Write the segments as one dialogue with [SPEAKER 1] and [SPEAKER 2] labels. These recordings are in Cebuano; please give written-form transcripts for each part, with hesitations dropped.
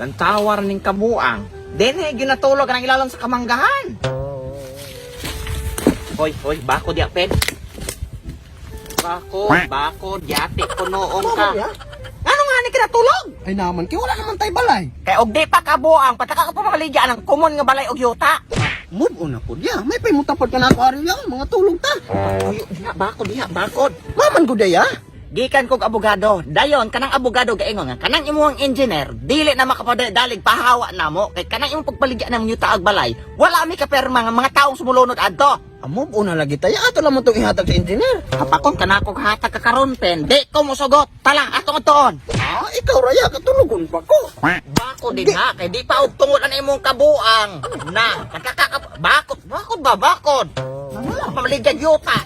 [SPEAKER 1] Tantawar ning kabuang. Dinhi ginatulog ang ilalom sa kamanggahan. Hoy, hoy, bako diya, Pen. Bako, bako, yati ko noong ka. Ano nga ni kinatulog?
[SPEAKER 2] Ay naman, kay wala naman tay balay.
[SPEAKER 1] Kay og di pa kabuang, pataka ka pa makaligyan ang common nga balay og yuta.
[SPEAKER 2] Move on na po diya. May pahimutapad ka na ako ari ya. Mga tulog ta.
[SPEAKER 1] Tuyo diha, bako diha, bakod.
[SPEAKER 2] Maman ko diya.
[SPEAKER 1] Gikan kog abogado. Dayon kanang abogado gaingon nga kanang imong engineer dili na makapadalig pahawa namo kay kanang imong pagpaligya ng yuta ag balay. Wala mi kapirma nga mga taong sumulunod adto.
[SPEAKER 2] Ah, move on na lagi tayo. Ato lamang itong ihatag sa engineer.
[SPEAKER 1] Hapakon kanakog hatag ka karon pen, di ko mosugot. Tala atong atoon.
[SPEAKER 2] Ah, ikaw raya, katulugon pa ko.
[SPEAKER 1] Bako din ha, kay di pa og tungod ang imong kabuang. Na, kataka ka bakod, bakod ba bakod? Pamaligya yuta.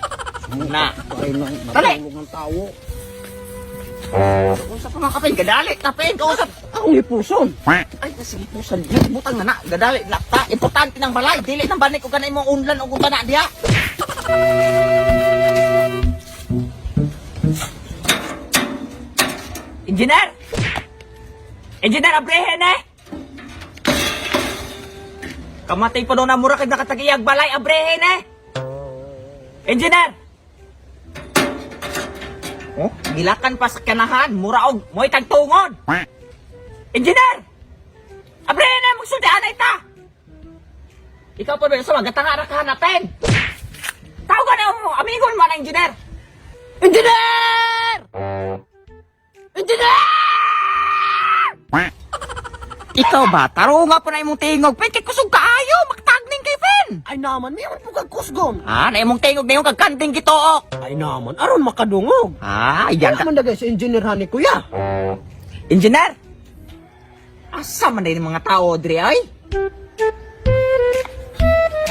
[SPEAKER 1] Na.
[SPEAKER 2] Ay, nang
[SPEAKER 1] Dali.
[SPEAKER 2] natulog ang tao.
[SPEAKER 1] Unsa pa man kapin gadali kapin kausap.
[SPEAKER 2] Akong hipuson.
[SPEAKER 1] Ay, sige po sa butang na na, gadali na ta. Importante ng balay, dili nang banik og kanay imong unlan og kana diha. Engineer! Engineer, abrehen eh! Kamatay pa doon na mura kay nakatagiyag balay, abrehen eh! Engineer! Oh, gilakan pa sa kanahan, mura og mo'y tagtungon. Engineer! Abrehen eh, magsulti anay ta! Ikaw pa ba sa magatanga ra ka hanapin? Tawagan na mo, amigo mo na engineer! Engineer! Engineer! Ikaw ba? Taro nga po na imong tingog. Pen, kay kusog kaayo. Magtagning kay Pen.
[SPEAKER 2] Ay naman, may man po kag kusgon.
[SPEAKER 1] Ah, na imong tingog na yung kagkanting gituok.
[SPEAKER 2] Ay naman, aron makadungog.
[SPEAKER 1] Ah, yan
[SPEAKER 2] Wala
[SPEAKER 1] ka.
[SPEAKER 2] man dagay sa engineer hani kuya.
[SPEAKER 1] Engineer! Asa man din mga tao, dre, ay?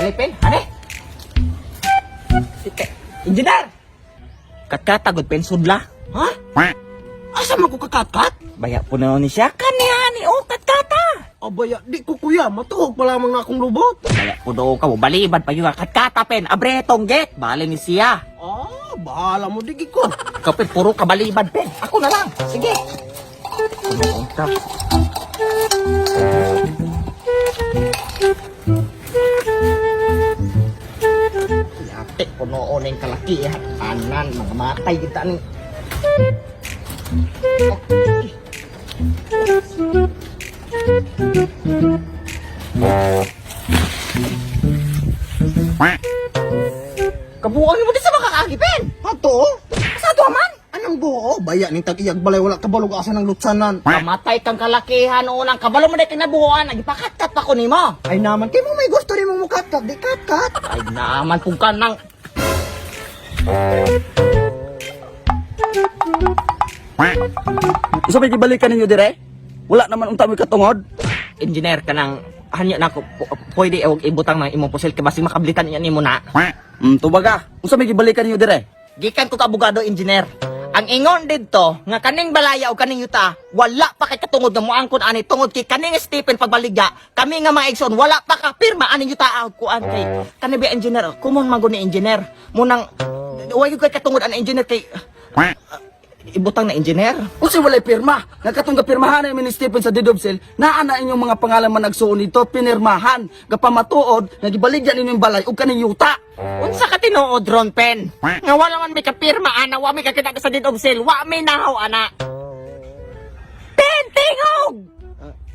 [SPEAKER 1] Hali, Pen. Hali. Site. Engineer! Katkatagod, Pen, sudla.
[SPEAKER 2] Ha? Asa man ko kakatkat?
[SPEAKER 1] Baya po na ni siya. Kanihani, oh, katkata.
[SPEAKER 2] Abaya, di ko kuya, matuhog pa lamang na akong lubot.
[SPEAKER 1] Baya po daw ka mo. Balibad pa yun. Katkata, Pen. Abre, tonggit. Bale ni siya.
[SPEAKER 2] Ah, bahala mo digi ko.
[SPEAKER 1] Kapit, puro kabalibad, Pen. Ako na lang. Sige. Ano ka? Yate, puno ng kalaki. Anan, mga matay kita ni. Kabuang mo di sa makakaagi, Pen.
[SPEAKER 2] Ato?
[SPEAKER 1] Sa ato man?
[SPEAKER 2] Anong buo? Baya ning tag-iyag balay wala kabalog asa ng lutsanan.
[SPEAKER 1] Kamatay kang kalakihan unang kabalo mo na kinabuhuan. Nagipakatkat pa ko nimo.
[SPEAKER 2] Ay naman, kay mo may gusto rin mong mukatkat, di katkat.
[SPEAKER 1] Ay naman kung ka nang...
[SPEAKER 3] Unsa may gibalikan ninyo dire? Wala naman unta mo'y katungod.
[SPEAKER 1] Engineer ka nang hanyo na ko pwede og ibutang ng imong pusil kay basig makablitan niya nimo na.
[SPEAKER 3] Tubaga. Unsa may gibalikan ninyo dire?
[SPEAKER 1] Gikan ko ka abogado engineer. Ang ingon didto nga kaning balaya o kaning yuta wala pa kay katungod nga moangkon ani tungod kay kaning Stephen pagbaligya kami nga mga igsoon wala pa ka pirma aning yuta og kuan kay kani ba engineer kumon man gud ni engineer munang wa gyud kay katungod ang engineer kay ibutang na engineer.
[SPEAKER 3] Unsa walay pirma? Nga katong gapirmahan ni Stephen sa deed of sale, naa na inyong mga pangalan man nagsuon nito, pinirmahan. Gapamatuod nga gibaligyan ninyong balay ug kaning yuta.
[SPEAKER 1] Unsa ka tinuod ron pen? Nga wala man may kapirma ana, wa may kakita sa deed of sale, wa may nahaw ana. Pen tingog.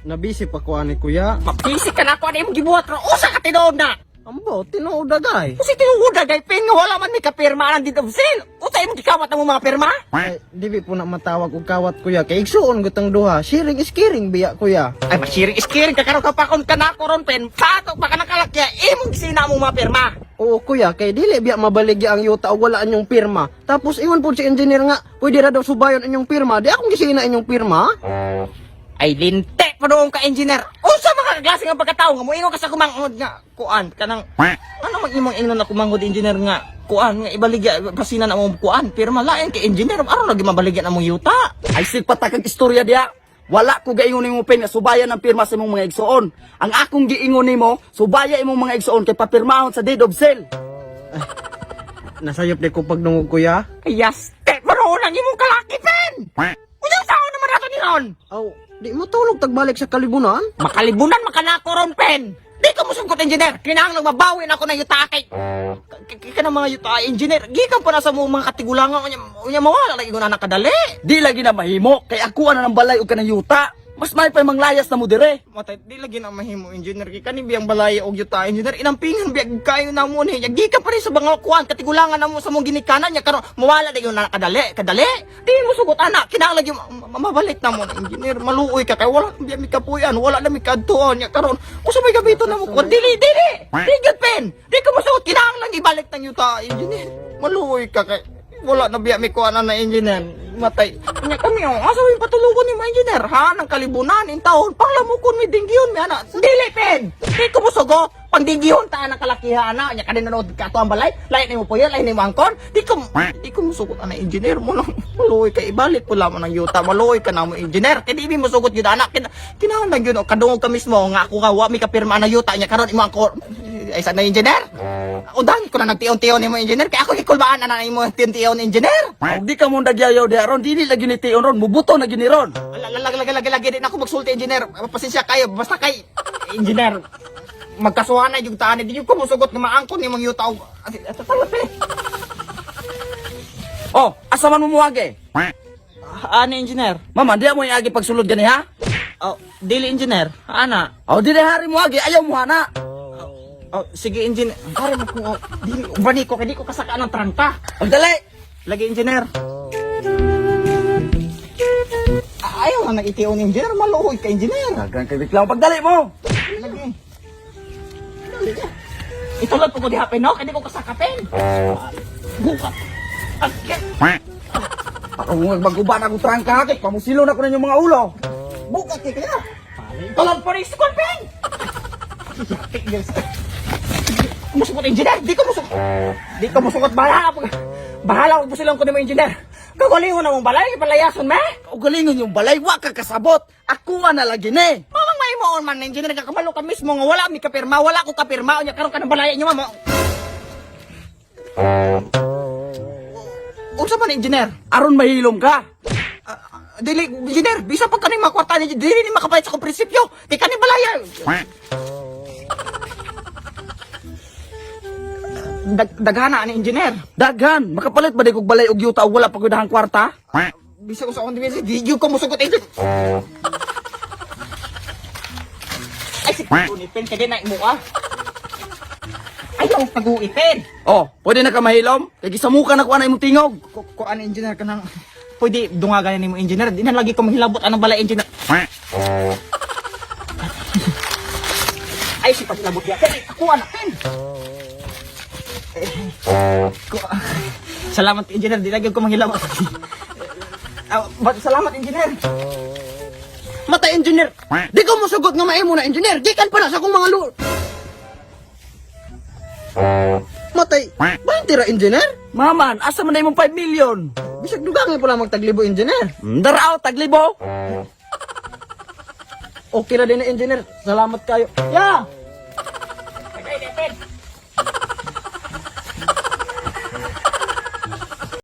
[SPEAKER 2] Nabisi pa ko ani kuya.
[SPEAKER 1] Mapisi ka na ako ano imong gibuhat ron. Unsa ka tinuod na?
[SPEAKER 2] Ambo, tinuod agay.
[SPEAKER 1] Unsa tinuod agay pen nga wala man may kapirma anang deed of sale? Unsa imong gikawat ang mga pirma?
[SPEAKER 2] Ay, di bi po na matawag og kawat kuya kay igsuon gutang duha. Sharing is caring biya kuya.
[SPEAKER 1] Ay masiring iskiring ka karon kapakon ka na ako ron pen. Patok pa ka nakalakya imong gisina mo mga pirma.
[SPEAKER 2] Oo kuya, kay dili biya mabaligya ang yuta og wala inyong pirma. Tapos ingon po si engineer nga, pwede ra daw subayon inyong pirma. Di akong gisina inyong pirma.
[SPEAKER 1] Ay linte pa doon ka engineer. Unsa mga kaklase nga pagkatao nga moingon ka sa kumangod nga kuan kanang ano man imong ingnon na kumangod engineer nga kuan nga ibaligya pasina na among kuan pirma lain kay engineer aron lagi mabaligyan among yuta.
[SPEAKER 3] Ay sigpatakag istorya diya. Wala ko gaingon nimo pen nga subayan ang pirma sa imong mga igsoon. Ang akong giingon nimo, subaya imong mga igsoon kay papirmahon sa deed of sale.
[SPEAKER 2] Nasayop di ko pagdungog kuya.
[SPEAKER 1] Ay yaste pa doon ang imong kalaki pen. Unya sao naman nato ni ron.
[SPEAKER 2] Aw, di mo tulog tagbalik sa kalibunan?
[SPEAKER 1] Makalibunan makanako ron, pen. Di ko musugot, engineer. Kinahanglan mabawi na ako ng yuta kay ka ng mga yuta, engineer. Gikan pa na sa mga katigulangan unya, unya mawala lagi ko na nakadali.
[SPEAKER 3] Di lagi na mahimo kay ako na ng balay ug kanang yuta. Mas may pa manglayas na mo dire.
[SPEAKER 1] Matay, di lagi na mahimo, engineer. Kay kani biyang balay og yuta, engineer. Inampingan biyag kayo na mo ni. Gikan pa rin sa mga kuan katigulangan na mo sa mong ginikanan niya karon mawala lagi na nakadali, kadali. Di mo sugot anak, kinahanglan gyud mabalik na mo na, engineer. Maluoy ka kay wala na biya mi kapuyan, wala na mi kadtuon niya karon. Usa may gabito na mo kuan dili dili. Di gyud pen. Di ko musugot, kinahanglan ibalik ng yuta, engineer. Maluoy ka kay wala na biya mi kuan na engineer. Matay. Nya kami oh, asa may patulugon ni mga engineer ha ng kalibunan in taon panglamukon mi dinggihon mi ana. Dili pen. Di ko musugo. Pang dinggihon ta ang kalakihan ana nya kadin nanood ka ato ang balay. Lain nimo puyo, lain nimo angkon. Di ko musugot ana engineer mo lang. Maluoy ka ibalik po lamang ng yuta. Maluoy ka na mo engineer. Kay di mi musugot gyud ana. Kinahanglan gyud oh, kadungog ka mismo nga ako nga wa mi kapirma na yuta nya karon imo angkon. Ay sa na engineer. Undangi ko na nagtion-tion nimo engineer kay ako gikulbaan ana nimo tion-tion engineer.
[SPEAKER 3] Og di ka mo nagyayaw di ron, dili lagi ni tion ron, mubuto na gini ron.
[SPEAKER 1] Lagi lagi lagi lagi din ako magsulti engineer. Pasensya kayo basta kay engineer. Magkasuhan na yung taan di ko musugot nga maangkon nimong yuta og ato tala pe.
[SPEAKER 3] Oh, asa man mo muagi?
[SPEAKER 1] Ano engineer?
[SPEAKER 3] Mama, di mo iagi pagsulod gani ha?
[SPEAKER 1] Oh, dili engineer. Ana.
[SPEAKER 3] Oh, di na hari mo agi, ayaw mo hana.
[SPEAKER 1] Oh, sige engineer. Pare mo ko dili bani ko kay di ko kasakaan ng trangka.
[SPEAKER 3] Pagdali.
[SPEAKER 1] Lagi engineer. Ayaw na nag-tion engineer, maluhoy ka engineer.
[SPEAKER 3] Dagan kay reklamo pagdali mo.
[SPEAKER 1] Lagi. Itulad po ko di hapin, no? Kaya di ko kasakapin. Bukat. Agke.
[SPEAKER 3] Ako nga maguba na akong trangka kay pamusilo na ko ninyo mga ulo.
[SPEAKER 1] Bukat kay kaya. Tulad po rin sa pin. Musugot engineer, di ko musugot. Di ko musugot bahala. Bahala ko silang ko ni mo engineer. Kagalingon na mong balay, palayason me.
[SPEAKER 3] O galingon yung balay, wa ka kasabot. Ako na lagi ni.
[SPEAKER 1] Mamang may mo man engineer ka kabalo ka mismo nga wala mi kapirma, wala ko kapirma unya karon ka ng balaya niyo mama. Unsa man engineer?
[SPEAKER 3] Aron mahilom ka.
[SPEAKER 1] Dili engineer, bisa pag kaning mga kwarta ni dili ni makapalit sa akong prinsipyo. Di kaning balaya. Daghana ani engineer.
[SPEAKER 3] Daghan, makapalit ba di kog balay og yuta og wala pa koy dahang kwarta?
[SPEAKER 1] Bisa ko sa akong dimensya, di gyud ko musugot engineer. Ay si pen kay di na imo ah. Ayaw pag-uipin.
[SPEAKER 3] Oh, pwede na ka mahilom? Kay gisamuka na ko ana imong tingog.
[SPEAKER 1] Ko ano engineer ka nang pwede dungagan nimo engineer. Di na lagi ko mahilabot anong balay engineer. Ay si paghilabot ya. Kay ako anak pen. Ko, salamat engineer, di lagi ko manghilabot. Salamat engineer.
[SPEAKER 2] Matay engineer. Di ko musugot nga maimo na engineer. Gikan pa na sa akong mga lu. Matay, 20 ra engineer?
[SPEAKER 3] Maman, asa man na imong 5 million?
[SPEAKER 2] Bisag dugangi pala magtaglibo engineer.
[SPEAKER 3] Darao taglibo.
[SPEAKER 2] Okay ra din na engineer. Salamat kayo.
[SPEAKER 1] Ya.